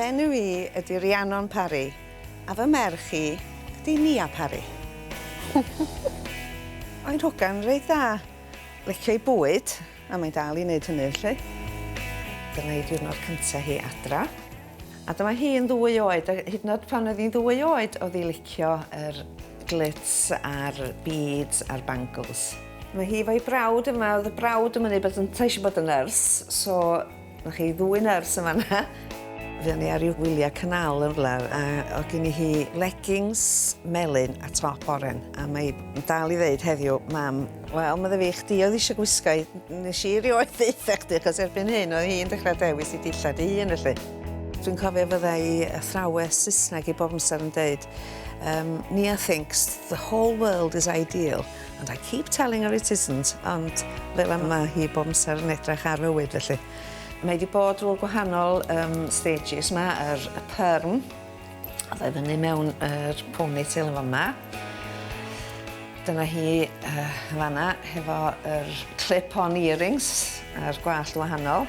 Fy enw i ydy Rhiannon Parry, a fy merch i ydy Nia Parry. Mae'n hogan reit dda. Licio ei bwyd, a mae'n dal i wneud hynny felly. Dyna ei diwrnod cyntaf hi adra. A dyma hi yn ddwy oed, a hyd yn oed pan oedd hi'n ddwy oed, oedd hi licio yr glitz a'r beads a'r bangles. Mae hi efo'i brawd yma, oedd y brawd yn mynnu bod yntau eisiau bod yn nyrs, so 'Na chi ddwy nyrs yn fan'na. Fuon ni ar ryw wyliau canal yn rwla a o'dd gin i hi leggings melyn a top oren a mae 'i dal i ddeud heddiw, "Mam, wel medda fi, chdi oedd eisiau gwisgo 'i, nes i rioed ddeutha chdi achos erbyn hyn oedd hi'n dechrau dewis 'i dillad ei hun felly. Dwi'n cofio fydda i athrawes Saesneg i bob amser yn deud, "Nia thinks the whole world is ideal and I keep telling her it isn't, ond fel yma hi bob amser yn edrych ar fywyd felly. Mae wedi bod drwy'r gwahanol stages 'ma, yr y perm, oedd e fyny mewn yr ponytail yn fama. Dyna hi fanna hefo yr clip-on earrings a'r gwallt wahanol.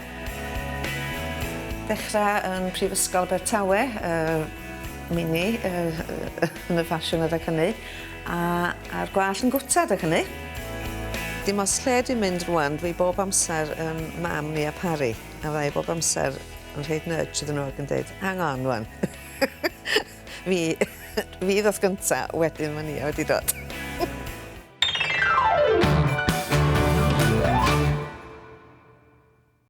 Dechrau yn Prifysgol Abertawe, mini yn y ffasiwn adeg hynny, a a'r gwallt yn gwta adeg hynny. Dim ots lle dwi'n mynd rŵan, dwi bob amser yn mam Nia Parry, a fydda i bob amser yn rhoid nudge iddyn nhw ac yn deud, "Hang on rŵan." Fi fi ddoth gynta, wedyn ma' Nia wedi dod.